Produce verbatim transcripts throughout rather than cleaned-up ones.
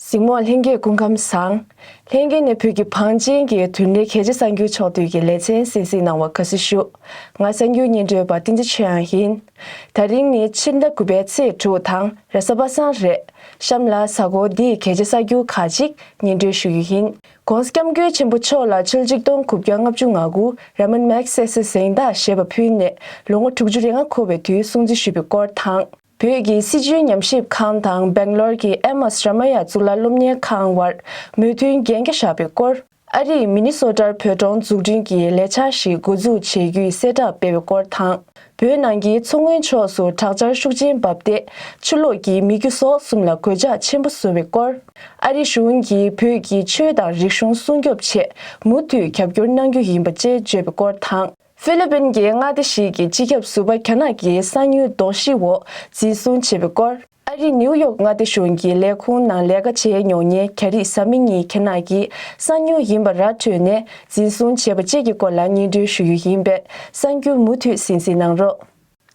གཟིགས་མོ་ལྷན་རྒྱས་སྐུ་ཁམས་བཟང་། ལྷན་རྒྱས་ནས་བོད་ཀྱི་བང་ཆེན་གྱི་དུས་དྲན་གལ་ཆེ་གསར་འགྱུར་ཕྱོགས་བསྡུས་ཀྱི་ལེ་ཚན་གསན་གཟིགས་གནང་བར་དགའ་བསུ་ཞུ། ང་གསར་འགྱུར་སྙན་སྒྲོན་པ་བསྟན་འཛིན་ཆོས་དབྱངས་ཡིན། ད་རིང་ནི་ཕྱི་ཟླ་དགུ་པའི་ཚེས་དྲུག་དང་རེས་གཟའ་པ་སངས་རེད། གཤམ་ལ་གཟའ་འཁོར་འདིའི་གལ་ཆེ་གསར་འགྱུར་ཁག་ཅིག་སྙན་སྒྲོན་ཞུ་རྒྱུ་ཡིན། ྋགོང་ས་ྋསྐྱབས་མགོན་ཆེན་པོ་མཆོག་ལ་ཕྱི་ལོ་ཆིག་སྟོང་དགུ་བརྒྱ་ལྔ་བཅུ་ང་དགུ་ར་མན་མེག་སེ་སི་གཟེངས་རྟགས་ཞེས་པ་ཕུལ་ནས་ལོ་ངོ་དྲུག་ཅུ་རེ་ལྔ་འཁོར་བའི་དུས་སྲུང་བརྩི་ཞུས་པའི་སྐོར་དང་། བོད་ཀྱི་སྲིད་བྱུས་ཉམས་ཞིབ་ཁང་དང་སྦེང་ལོར་གྱི་ཨེམ་ཨེས་ར་མ་ཡ་གཙུག་ལག་སློབ་གཉེར་ཁང་དབར་མོས་མཐུན་རྒྱན་ཆ་བཞག་པའི་སྐོར། ཨ་རིས་མི་ནི་སོ་ཏར་བོད་གྲོང་འཛུགས་སྐྲུན་གྱི་ལས་འཆར་ཞིག་འགོ་འཛུགས་བྱེད་རྒྱུའི་གསལ་བསྒྲགས་སྤེལ་བའི་སྐོར་དང་། བོད་ནང་གི་མཚོ་སྔོན་ཕྱོགས་སུ་དྲག་ཆར་ཤུགས་ཆེན་བབས་ཏེ་ཆུ་ལོག་གིས་མི་རྒྱུ་ཟོག་གསུམ་ལ་གོད་ཆག་ཆེན་པོ་བཟོ་བའི་སྐོར། ཨ་རི་གཞུང་གིས་བོད་ཀྱི་ཆོས་དང་རིག་གཞུང་སྲུང་སྐྱོབ་ཆེད་མུ་མཐུད་རྒྱབ་སྐྱོར་གནང་རྒྱུ་ཡིན་པ་བཅས་བརྗོད་པའི་སྐོར་དང་། ཧྥི་ལི་པིན་གྱི་མངའ་སྡེ་ཞིག་གི་སྤྱི་ཁྱབ་ཟུར་པ་རྒྱ་ནག་གི་གསང་ཉུལ་དོགས་གཞི་འོག་འཛིན་བཟུང་བྱས་པའི་སྐོར། ཨ་རིའི་ནིའུ་ཡོག་མངའ་སྡེ་གཞུང་གི་ལས་ཁུངས་ནང་ལས་ཀ་བྱས་མྱོང་མཁན་རྒྱ་རིགས་བཟའ་མི་གཉིས་རྒྱ་ནག་གི་གསང་ཉུལ་ཡིན་པ་ར་འཕྲོད་ནས་འཛིན་བཟུང་བྱས་པ་བཅས་ཀྱི་སྐོར་ལ་སྙན་སྒྲོན་ཞུ་རྒྱུ་ཡིན་པས་གསར་འགྱུར་མུ་མཐུད་གསན་གཟིགས་གནང་རོགས།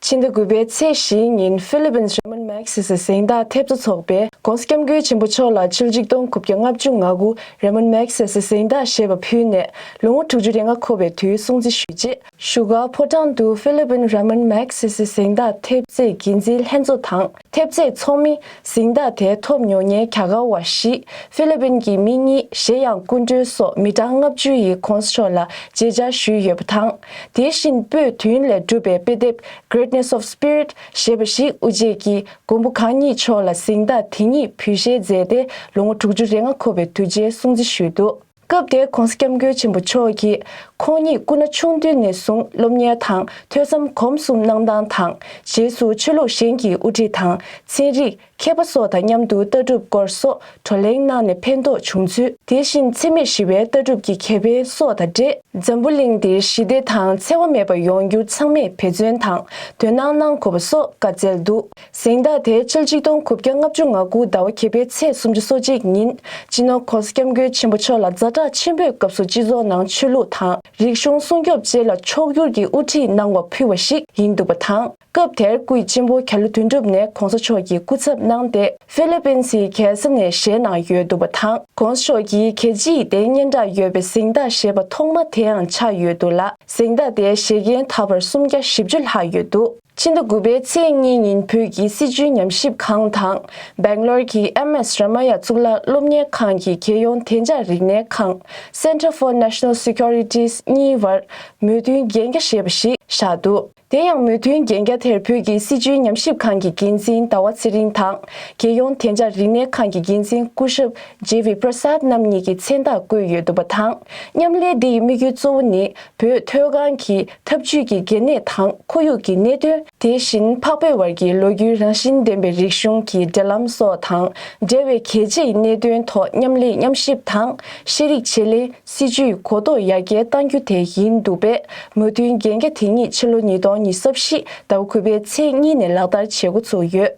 ཕྱི་ཟླ་དགུ་པའི་ཚེས་བཞིའི་ཉིན་ཧྥི་ལི་པིན་ར་མན་མེག་སེ་སི་གཟེངས་རྟགས་ཐེབས་རྩ་ཚོགས་པས་ྋགོང་ས་ྋསྐྱབས་མགོན་ཆེན་པོ་མཆོག་ལ་ཕྱི་ལོ་ཆིག་སྟོང་དགུ་བརྒྱ་ལྔ་བཅུ་ང་དགུ་ར་མན་མེག་སེ་སི་གཟེངས་རྟགས་ཞེས་པ་ཕུལ་ནས་ལོ་ངོ་དྲུག་ཅུ་རེ་ལྔ་འཁོར་བའི་དུས་སྲུང་བརྩི་ཞུས་རྗེས། བཞུགས་སྒར་ཕོ་བྲང་དུ་ཧྥི་ལི་པིན་ར་མན་མེག་སེ་སི་གཟེངས་རྟགས་ཐེབས་རྩའི་འགན་འཛིན་ལྷན་ཚོགས་དང་ཐེབས་རྩའི་ཚོགས་མི། གཟེངས་རྟགས་དེ་ཐོབ་མྱོང་མཁན་རྒྱ་གར་བ་བཞི། ཧྥི་ལི་པིན་གྱི་མི་གཉིས། གཞན་ཡང་སྐུ་མགྲོན་སོགས་མི་གྲངས་ལྔ་བཅུ་ཡིས་ྋགོང་ས་མཆོག་ལ་མཇལ་བཅར་ཞུས་ཡོད་པ་དང་། དེ་བཞིན་སྤོས་བདུན་ལས་གྲུབ་པའི་དཔེ་དེབ་Greatness of Spirit ཞེས་པ་ཞིག་དབུ་འབྱེད་ཀྱིས་མགོན་པོ་གང་ཉིད་མཆོག་ལ་གཟེངས་རྟགས་དེ་ཉིད་འབུལ་བཞེས་མཛད་དེ་ལོ་ངོ་དྲུག་ཅུ་རེ་ལྔ་འཁོར་བའི་དུས་ཆེན་སྲུང་བརྩི་ཞུས་འདུག་སྐབས་དེར་ྋགོང་ས་ྋསྐྱབས་མགོན་ཆེན་པོ་མཆོག་གིས་ཁོང་ཉིད་སྐུ་ན་ཆུང་དུས་ནས་བཟུང་སློབ་གཉེར་དང་ཐོས་བསམ་སྒོམ་གསུམ་གནང་སྟངས་དང་། རྗེས་སུ་ཆོས་ལུགས་གཞན་གྱི་དབུ་ཁྲིད་དང་ཚན་རིག་མཁས་པ་སོགས་དང་མཉམ་དུ་ལྟ་གྲུབ་སྐོར་སོགས་བགྲོ་གླེང་གནང་ནས་ཕན་ཐོགས་བྱུང་ཚུལ། དེ་བཞིན་འཚེ་མེད་ཞི་བའི་ལྟ་གྲུབ་ཀྱི་ཁེ་ཕན་སོགས་དང་འབྲེལ། འཛམ་བུ་གླིང་འདིར་ཞི་བདེ་དང་འཚེ་བ་མེད་པ་ཡོང་རྒྱུར་ཚང་མས་འབད་བརྩོན་དང་དོ་སྣང་གནང་དགོས་པ་སོགས་བཀའ་སྩལ་འདུག་གཟེངས་རྟགས་དེ་ཕྱི་ལོ་ཆིག་སྟོང་དགུ་བརྒྱ་ལྔ་བཅུ་ང་དགུ་ཟླ་བ་བརྒྱད་པའི་ཚེས་སུམ་ཅུ་སོ་གཅིག་ཉིན་སྤྱི་ནོར་ྋགོང་ས་ྋསྐྱབས་མགོན་ཆེན་པོ་མཆོག་ལ་ཛ་དྲག་ཆེན་པོའི་སྐབས་སུ་སྤྱི་ཚོགས་ནང་ཆོས་ལུགས་དང་རིག་གཞུང་སྲུང་སྐྱོབ་བཅས་ལ་མཆོག་གྱུར་གྱི་དབུ་ཁྲིད་གནང་བ་ཕུལ་བ་ཞིག་ཡིན་འདུག་པ་དང་། སྐབས་དེར་སྐུའི་གཅེན་པོ་རྒྱ་ལོ་དོན་གྲུབ་ནས་ྋགོང་ས་མཆོག་གི་སྐུ་ཚབ་གནང་སྟེ་ཧྥི་ལི་པིན་སིའི་རྒྱལ་ས་ནས་བཞེས་གནང་ཡོད་འདུག་པ་དང་། ྋགོང་ས་མཆོག་གིས་རྒྱལ་སྤྱིའི་སྟེང་སྙན་གྲགས་ཡོད་པའི་གཟེངས་རྟགས་ཞེས་པ་ཐོག་མ་དེའང་ཆགས་ཡོད་འདུག་ལ། གཟེངས་རྟགས་དེ་བཞེས་མཁན་ད་བར་སུམ་བརྒྱ་བཞི་བཅུ་ལྷག་ཡོད་འདུག་ཕྱི་ཟླ་དགུ་པའི་ཚེས་གཉིས་ཉིན་བོད་ཀྱི་སྲིད་བྱུས་ཉམས་ཞིབ་ཁང་དང་སྦེང་ལོར་གྱི་ཨེམ་ཨེས་ར་མ་ཡ་གཙུག་ལག་སློབ་གཉེར་ཁང་གི་རྒྱལ་ཡོངས་བདེ་འཇགས་རིག་གནས་ཁང་Center for National Securities གཉིས་བར་མོས་མཐུན་རྒྱན་ཆ་ཞེས་པ་ཞིག་བཞག་འདུག་དེ་ཡང་མོས་མཐུན་རྒྱན་ཆ་དེར་བོད་ཀྱི་སྲིད་བྱུས་ཉམས་ཞིབ་ཁང་གི་འགན་འཛིན་ཟླ་བ་ཚེ་རིང་དང་། རྒྱལ་ཡོངས་བདེ་འཇགས་རིག་གནས་ཁང་གི་འགན་འཛིན་སྐུ་ཞབས་ཇེ་བི་པྲ་སཱད་རྣམ་གཉིས་ཀྱི་མཚན་རྟགས་བཀོད་ཡོད་འདུག་པ་དང་། མཉམ་ལས་འདི་ཡི་དམིགས་ཡུལ་གཙོ་བོ་ནི་བོད་མཐོ་སྒང་གི་འཐབ་ཇུས་ཀྱི་གལ་གནད་དང་ཁོར་ཡུག་གི་གནད་དོན། དེ་བཞིན་འཕགས་བོད་བར་གྱི་ལོ་རྒྱུས་རང་བཞིན་ལྡན་པའི་རིག་གཞུང་གི་འབྲེལ་ལམ་སོགས་དང་འབྲེལ་བའི་གལ་ཆེའི་གནད་དོན་ཐོག་མཉམ་ལས་མཉམ་ཞིབ་དང་ཤེས་རིག་བྱེད་ལས། སྲིད་བྱུས་གོ་རྟོགས་ཡར་རྒྱས་གཏང་རྒྱུ་དེ་ཡིན་འདུག་པས། མོས་མཐུན་རྒྱན་ཆ་དེ་ཉིད་ཕྱི་ལོ་ཉིས་སྟོང་ཉི་ཤུ་རྩ་བཞི་ཟླ་བ་དགུ་པའི་ཚེས་གཉིས་ནས་ལག་བསྟར་བྱེད་འགོ་ཚུགས་ཡོད།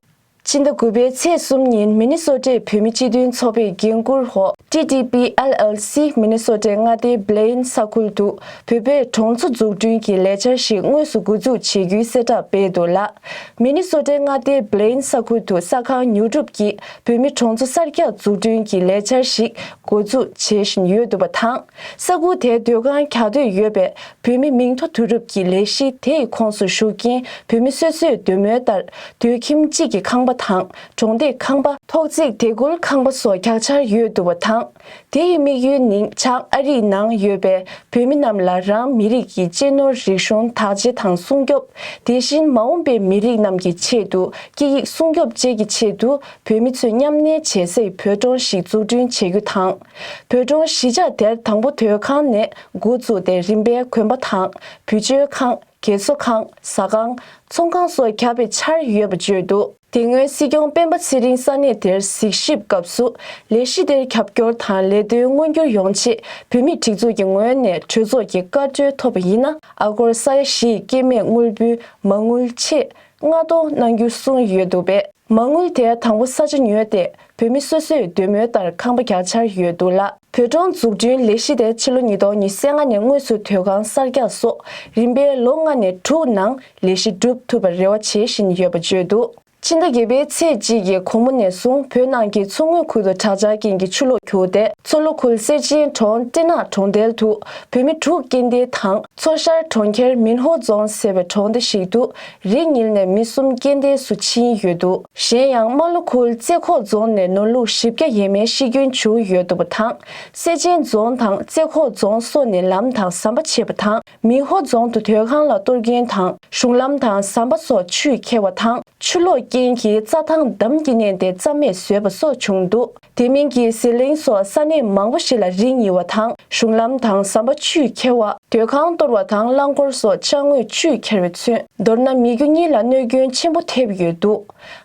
ཕྱི་ཟླ་དགུ་པའི་ཚེས་གསུམ་ཉིན་མི་ནི་སོ་ཊའི་བོད་མི་སྤྱི་མཐུན་ཚོགས་པའི་འགན་འཁུར་འོག T T P L L C མི་ནི་སོ་ཊའི་མངའ་སྡེའི་བྷི་ལེན་ས་ཁུལ་དུ་བོད་པའི་གྲོང་ཚོ་འཛུགས་སྐྲུན་གྱི་ལས་འཆར་ཞིག་དངོས་སུ་འགོ་འཛུགས་བྱེད་རྒྱུའི་གསལ་བསྒྲགས་སྤེལ་འདུག་ལ། མི་ནི་སོ་ཊའི་མངའ་སྡེའི་བྷི་ལེན་ས་ཁུལ་དུ་ས་ཁང་ཉོ་སྒྲུབ་ཀྱིས་བོད་མི་གྲོང་ཚོ་གསར་རྒྱག་འཛུགས་སྐྲུན་གྱི་ལས་འཆར་ཞིག་འགོ་འཛུགས་བྱེད་བཞིན་ཡོད་འདུག་པ་དང་། ས་ཁུལ་དེའི་སྡོད་ཁང་རྒྱག་འདོད་ཡོད་པའི་བོད་མི་མིང་ཐོ་བསྡུ་རུབ་ཀྱི་ལས་གཞི་དེ་ཡི་ཁོངས་སུ་ཞུགས་མཁན་བོད་མི་སོ་སོའི་འདོད་མོས་ལྟར་སྡོད་ཁྱིམ་གཅིག་གི་ཁང་པ་དང་གྲོང་སྡེའི་ཁང་པ། ཐོག་བརྩེགས་སྡེ་ཁུལ་ཁང་པ་སོགས་རྒྱག་འཆར་ཡོད་འདུག་པ་དང་། དེ་ཡི་དམིགས་ཡུལ་ནི་བྱང་ཨ་རིའི་ནང་ཡོད་པའི་བོད་མི་རྣམས་ལ་རང་མི་རིགས་ཀྱི་གཅེས་ནོར་རིག་གཞུང་དག་བྱེད་དང་སྲུང་སྐྱོབ། དེ་བཞིན་མ་འོངས་པའི་མི་རིགས་རྣམས་ཀྱི་ཆེད་དུ་སྐད་ཡིག་སྲུང་སྐྱོབ་བཅས་ཀྱི་ཆེད་དུ་བོད་མི་ཚོས་མཉམ་གནས་བྱེད་སའི་བོད་གྲོང་ཞིག་འཛུགས་སྐྲུན་བྱེད་རྒྱུ་དང་། བོད་གྲོང་གཞིས་ཆགས་དེར་དང་པོ་སྡོད་ཁང་ནས་འགོ་བཙུགས་ཏེ་རིམ་པས་དགོན་པ་དང་བུ་བཅོལ་ཁང་། རྒས་གསོ་ཁང་། ཟ་ཁང་། ཚོང་ཁང་སོགས་བརྒྱབ་པའི་འཆར་ཡོད་པ་བརྗོད་འདུག་དེ་སྔོན་སྲིད་སྐྱོང་སྤེན་པ་ཚེ་རིང་ས་གནས་དེར་གཟིགས་ཞིབ་སྐབས་སུ་ལས་གཞི་དེར་རྒྱབ་སྐྱོར་དང་ལས་དོན་མངོན་འགྱུར་ཡོང་ཆེད་བོད་མིའི་སྒྲིག་འཛུགས་ཀྱི་ངོས་ནས་གྲོས་ཚོགས་ཀྱི་བཀའ་འཁྲོལ་ཐོབ་པ་ཡིན་ན། ཨ་སྒོར་ས་ཡ་བཞི་ཡི་སྐྱེད་མེད་དངུལ་བུན་མ་དངུལ་ཆེད་སྔ་གཏོང་གནང་རྒྱུ་གསུངས་ཡོད་འདུག་པས། མ་དངུལ་དེ་དང་པོ་ས་ཆ་ཉོས་ཏེ་བོད་མི་སོ་སོའི་འདོད་མོས་ལྟར་ཁང་པ་རྒྱག་འཆར་ཡོད་འདུག་ལ། བོད་གྲོང་འཛུགས་སྐྲུན་ལས་གཞི་དེ་ཕྱི་ལོ་ཉིས་སྟོང་ཉི་ཤུ་རྩ་ལྔ་ནས་དངོས་སུ་སྡོད་ཁང་གསར་རྒྱག་སོགས་རིམ་པས་ལོ་ལྔ་ནས་དྲུག་ནང་ལས་གཞི་འགྲུབ་ཐུབ་པར་རེ་བ་བྱེད་བཞིན་ཡོད་པ་བརྗོད་འདུག་ཕྱི་ཟླ་བརྒྱད་པའི་ཚེས་གཅིག་གི་དགོང་མོ་ནས་བཟུང་བོད་ནང་གི་མཚོ་སྔོན་ཁུལ་དུ་དྲག་ཆར་རྐྱེན་གྱིས་ཆུ་ལོག་གྱུར་ཏེ། མཚོ་ལྷོ་ཁུལ་གསེར་ཆེན་གྲོང་སྤྲེ་ནག་གྲོང་རྡལ་དུ་བོད་མི་དྲུག་རྐྱེན་འདས་དང་། མཚོ་ཤར་གྲོང་ཁྱེར་མིན་ཧོ་རྫོང་ཟེར་བའི་གྲོང་སྡེ་ཞིག་ཏུ་རི་ཉིལ་ནས་མི་གསུམ་རྐྱེན་འདས་སུ་ཕྱིན་ཡོད་འདུག་གཞན་ཡང་རྨ་ལྷོ་ཁུལ་རྩེ་ཁོག་རྫོང་ནས་ནོར་ལུག་བཞི་བརྒྱ་ཡས་མས་ཤི་སྐྱོན་བྱུང་ཡོད་འདུག་པ་དང་། གསེར་ཆེན་རྫོང་དང་རྩེ་ཁོག་རྫོང་སོགས་ནས་ལམ་དང་ཟམ་པ་ཆད་པ་དང་། མིན་ཧོ་རྫོང་དུ་སྡོད་ཁང་ལ་གཏོར་སྐྱོན་དང་། གཞུང་ལམ་དང་ཟམ་པ་སོགས་ཆུས་ཁྱེར་བ་དང་། ཆུ་ལོག་རྐྱེན་གྱིས་རྩྭ་ཐང་འདམ་གྱིས་མནན་ཏེ་རྩྭ་སྨད་བཟོས་པ་སོགས་བྱུང་འདུག་དེ་མིན་གྱི་ཟི་ལིང་སོགས་ས་གནས་མང་པོ་ཞིག་ལ་རི་ཉིལ་བ་དང་། གཞུང་ལམ་དང་ཟམ་པ་ཆུས་ཁྱེར་བ། སྡོད་ཁང་གཏོར་བ་དང་རླངས་འཁོར་སོགས་ཅ་དངོས་ཆུས་ཁྱེར་བས་མཚོན། མདོར་ན་མི་རྒྱུ་གཉིས་ལ་གནོད་སྐྱོན་ཆེན་པོ་ཐེབས་ཡོད་འདུག་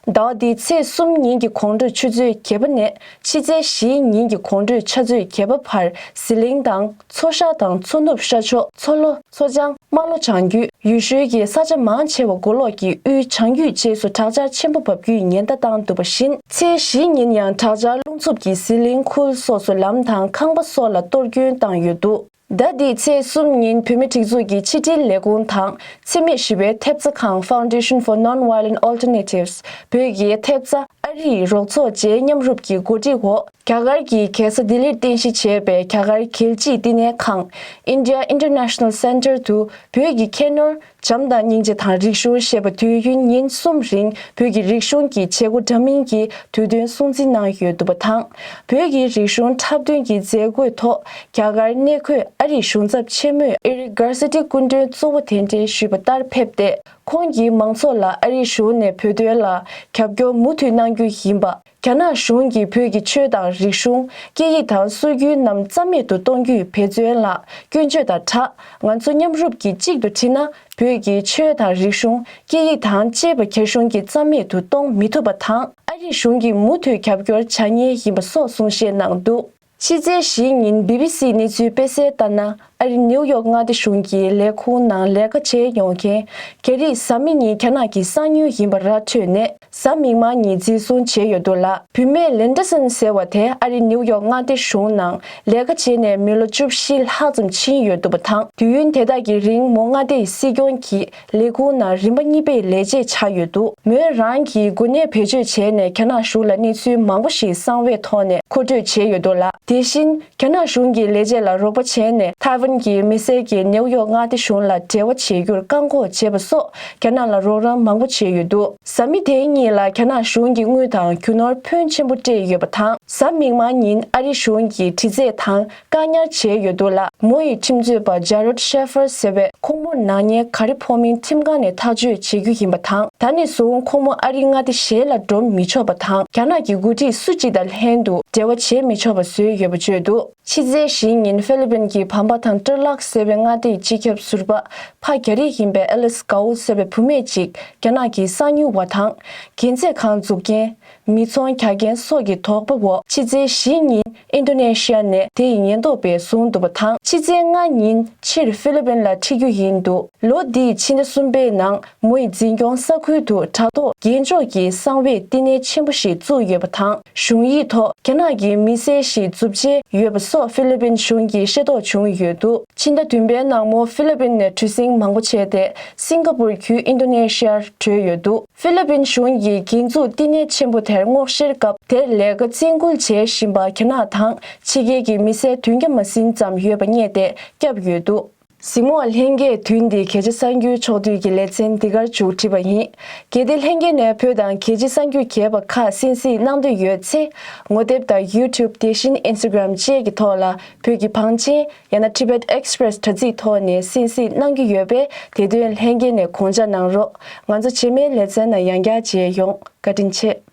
ཟླ་བ་འདིའི་ཚེས་གསུམ་ཉིན་གྱི་དགོང་དྲོའི་ཆུ་ཚོད་བརྒྱད་པ་ནས་ཕྱི་ཚེས་བཞིའི་ཉིན་གྱི་དགོང་དྲོའི་ཆུ་ཚོད་བརྒྱད་པ་བར་ཟི་ལིང་དང་། མཚོ་ཤར་དང་མཚོ་ནུབ་ཤར་ཕྱོགས། མཚོ་ལྷོ། མཚོ་བྱང་། རྨ་ལྷོ་བྱང་རྒྱུད། ཡུལ་ཤུལ་གྱི་ས་ཆ་མང་ཆེ་བ་གོ་ལོག་གི་དབུས་བྱང་རྒྱུད་བཅས་སུ་དྲག་ཆར་ཆེན་པོ་འབབ་རྒྱུའི་ཉེན་བརྡ་བཏང་འདུག་པ་བཞིན། ཚེས་བཞིའི་ཉིན་ཡང་དྲག་ཆར་རླུང་འཚུབ་ཀྱིས་ཟི་ལིང་ཁུལ་སོགས་སུ་ལམ་དང་ཁང་པ་སོགས་ལ་གཏོར་སྐྱོན་བཏང་ཡོད་འདུག་ཟླ་འདིའི་ཚེས་གསུམ་ཉིན་བོད་མིའི་སྒྲིག་འཛུགས་ཀྱི་ཕྱི་དྲིལ་ལས་ཁུངས་དང་འཚེ་མེད་ཞི་བའི་ཐེབས་རྩ་ཁང་Foundation for Non-Violent Alternatives། བོད་ཀྱི་ཐེབས་རྩ་ཨ་རིའི་རོགས་ཚོགས་བཅས་མཉམ་རུབ་ཀྱི་གོ་སྒྲིག་འོག་རྒྱ་གར་གྱི་རྒྱལ་ས་ལྡི་ལིར་རྟེན་གཞི་བྱས་པའི་རྒྱ་གར་རྒྱལ་སྤྱིའི་བསྟི་གནས་ཁང་India International Center དུ་བོད་ཀྱི་ཁྱད་ནོར་བྱམས་དང་སྙིང་རྗེ་དང་རིག་གཞུང་ཞེས་པ་དུས་ཡུན་ཉིན་གསུམ་རིང་བོད་ཀྱི་རིག་གཞུང་གི་བྱེད་སྒོ་འདྲ་མིན་གྱི་དུས་སྟོན་སྲུང་བརྩི་གནང་ཡོད་འདུག་པ་དང་། བོད་ཀྱི་རིག་གཞུང་འཁྲབ་སྟོན་གྱི་མཛད་སྒོའི་ཐོག་རྒྱ་གར་གནས་འཁོད་ཨ་རིའི་གཞུང་ཚབ་ཆེན་མོས་ཨེ་རིག་གྷར་སི་ཏི་སྐུ་མགྲོན་གཙོ་བོ་དེ་འདྲའི་ཞུས་པ་ལྟར་ཕེབས་ཏེ། ཁོང་གིས་མང་ཚོགས་ལ་ཨ་རིའི་གཞུང་ནས་བོད་དོན་ལ་རྒྱབ་སྐྱོར་མུ་མཐུད་གནང་རྒྱུ་ཡིན་པ། རྒྱ་ནག་གཞུང་གིས་བོད་ཀྱི་ཆོས་དང་རིག་གཞུང་། སྐད་ཡིག་དང་སྲོལ་རྒྱུན་རྣམས་རྩ་མེད་དུ་གཏོང་རྒྱུའི་འབད་བརྩོན་ལ་སྐྱོན་བརྗོད་དང་སྦྲགས། ང་ཚོ་མཉམ་རུབ་ཀྱིས་གཅིག་ཏུ་ཁྲིད་ན། བོད་ཀྱི་ཆོས་དང་རིག་གཞུང་། སྐད་ཡིག་དང་བཅས་པ་རྒྱ་གཞུང་གིས་རྩ་མེད་དུ་གཏོང་མི་ཐུབ་པ་དང་། ཨ་རིའི་གཞུང་གིས་མུ་མཐུད་རྒྱབ་སྐྱོར་བྱ་ངེས་ཡིན་པ་སོགས་གསུང་བཤད་གནང་འདུག་ཕྱི་ཚེས་བཞིའི་ཉིན་བི་བི་སིའི་གནས་ཚུལ་སྤེལ་གསལ་ལྟར་ན། ཨ་རི་ནིའུ་ཡོག་མངའ་སྡེ་གཞུང་གི་ལས་ཁུངས་ནང་ལས་ཀ་བྱེད་ཡོང་མཁན་རྒྱ་རིགས་བཟའ་མི་གཉིས་རྒྱ་ནག་གི་གསང་ཉུལ་ཡིན་པ་ར་འཕྲོད་ནས། གཟའ་མིག་དམར་ཉིན་འཛིན་བཟུང་བྱས་ཡོད་འདུག་ལ། བུད་མེད་ལིན་ཌར་སན་ཟེར་བ་དེ་ཨ་རི་ནིའུ་ཡོག་མངའ་སྡེ་གཞུང་ནང་ལས་ཀ་བྱས་ནས་མི་ལོ་བཅུ་བཞི་ལྷག་ཙམ་ཕྱིན་ཡོད་འདུག་པ་དང་། དུས་ཡུན་དེ་དག་གི་རིང་མོ་མངའ་སྡེའི་སྲིད་སྐྱོང་གི་ལས་ཁུངས་ནང་རིམ་པ་གཉིས་པའི་ལས་བྱེད་ཆགས་ཡོད་འདུག་མོས་རང་གི་གོ་གནས་བེད་སྤྱོད་བྱས་ནས་རྒྱ་ནག་གཞུང་ལ་གནས་ཚུལ་མང་པོ་ཞིག་གསང་བའི་ཐོག་ནས་མཁོ་སྤྲོད་བྱས་ཡོད་འདུག་ལ། དེ་བཞིན། རྒྱ་ནག་གཞུང་གི་ལས་བྱེད་ལ་རོགས་པ་བྱས་ནས་ཐའེ་ཝན་གྱི་མི་སེར་གྱིས་ནིའུ་ཡོག་མངའ་སྡེ་གཞུང་ལ་འབྲེལ་བ་བྱེད་རྒྱུར་བཀག་འགོག་བྱས་པ་སོགས་རྒྱ་ནག་ལ་རོགས་རམ་མང་པོ་བྱས་ཡོད་འདུག་བཟའ་མི་དེ་གཉིས་ལ་རྒྱ་ནག་གཞུང་གིས་དངུལ་དང་རྒྱུ་ནོར་ཕོན་ཆེན་པོ་སྤྲད་ཡོད་པ་དང་། གཟའ་མིག་དམར་ཉིན་ཨ་རི་གཞུང་གིས་དྲི་རྩད་དང་བཀག་ཉར་བྱས་ཡོད་འདུག་ལ། མོ་ཡི་ཁྲིམས་རྩོད་པ་ཇ་རོད་ཤེ་ཧྥར་ཟེར་བས་ཁོང་མོར་ནག་ཉེས་ག་རེ་ཕོག་མིན་ཁྲིམས་ཁང་ནས་ཐག་གཅོད་བྱེད་རྒྱུ་ཡིན་པ་དང་། ད་ནས་བཟུང་ཁོང་མོ་ཨ་རི་མངའ་སྡེ་གཞན་ལ་འགྲོ་མི་ཆོག་པ་དང་། རྒྱ་ནག་གི་འགོ་ཁྲིད་སུ་གཅིག་དང་ལྷན་དུ་འབྲེལ་བ་བྱེད་མི་ཆོག་པ་བཟོས་ཡོད་པ་བརྗོད་འདུག་ཕྱི་ཚེས་བཞི་ཉིན་ཧྥི་ལི་པིན་གྱི་བམ་པ་དང་ཏྲི་ལག་ཟེར་བའི་མངའ་སྡེའི་སྤྱི་ཁྱབ་ཟུར་པ་ཕ་རྒྱ་རིགས་ཡིན་པའི་ཨེ་ལིས་ཀའོ་ཟེར་བའི་བུད་མེད་ཅིག་རྒྱ་ནག་གི་གསང་ཉུལ་བ་དང་། རྒྱལ་རྩེད་ཁང་འཛུགས་མཁན། མི་ཚོང་རྒྱག་མཁན་སོགས་ཀྱི་དོགས་པ་འོག་ཕྱི་ཚེས་བཞི་ཉིན་ཨིན་ཌོ་ནེ་ཤི་ཡ་ནས་དེ་ཡི་ཉེན་རྟོག་པས་བཟུང་འདུག་པ་དང་། ཕྱི་ཚེས་ལྔ་ཉིན་ཕྱིར་ཧྥི་ལི་པིན་ལ་ཁྲིད་རྒྱུ་ཡིན་འདུག་ལོ་འདིའི་ཕྱི་ཟླ་གསུམ་པའི་ནང་མོ་ཡི་འཛིན་སྐྱོང་ས་ཁུལ་དུ་དྲ་ཐོག་རྒྱན་འཇོག་གི་གསང་བའི་བསྟི་གནས་ཆེན་པོ་ཞིག་བཙུགས་ཡོད་པ་དང་། གཞུང་ཡིག་ཐོག་རྒྱ་ནག་གི་མི་སེར་ཞིག་མཛུབ་བྱས་ཡོད་པ་སོགས་ཧྥི་ལི་པིན་གཞུང་གིས་ཤེས་རྟོགས་བྱུང་ཡོད་འདུག་ཕྱི་ཟླ་བདུན་པའི་ནང་མོ་ཧྥི་ལི་པིན་ནས་གྲུ་གཟིངས་མང་པོ་བྱས་ཏེ། སིང་ག་པུར་བརྒྱུད་ཨིན་ཌོ་ནེ་ཤི་ཡར་བྲོས་ཡོད་འདུག་ཧྥི་ལི་པིན་གཞུང་གིས་རྒྱན་འཛུགས་བསྟི་གནས་ཆེན་པོ་དེར་སྔོག་བཤེར་སྐབས། དེར་ལས་ཀ་བཙན་སྐུལ་བྱེད་བཞིན་པ་རྒྱ་ནག་དང་ཕྱི་རྒྱལ་གྱི་མི་སེར་བདུན་བརྒྱ་མ་ཟིན་ཙམ་ཡོད་པ་རྙེད་དེ་བསྐྱབས་ཡོད་འདུག་གཟིགས་མོ་བ། ལྷན་རྒྱས། དུས་འདིའི་གལ་ཆེ་གསར་འགྱུར་ཕྱོགས་བསྡུས་ཀྱི་ལེ་ཚན་འདི་གར་མཇུག་བསྒྲིལ་བ་ཡིན། གལ་ཏེ་ལྷན་རྒྱས་ནས་བོད་དང་གལ་ཆེ་གསར་འགྱུར་གྱེར་པ་ཁག་གསན་གཟིགས་གནང་འདོད་ཡོད་ཚེ། ངོ་དེབ་དང་ཡུ་ཊུབ། དེ་བཞིན་ཨིན་སི་ཊ་གྷི་རམ་བཅས་ཀྱི་ཐོག་ལ་བོད་ཀྱི་བང་ཆེན། ཡང་ན་Tibet Express དྲ་ཚིགས་ཐོག་ནས་གསན་གཟིགས་གནང་རྒྱུ་ཡོད་པས། དེ་དོན་ལྷན་རྒྱས་ནས་དགོངས་འཇགས་གནང་རོགས། ང་ཚོ་རྗེས་མའི་ལེ་ཚན་ནང་ཡང་བསྐྱར་མཇལ་ཡོང་། བཀའ་དྲིན་ཆེ།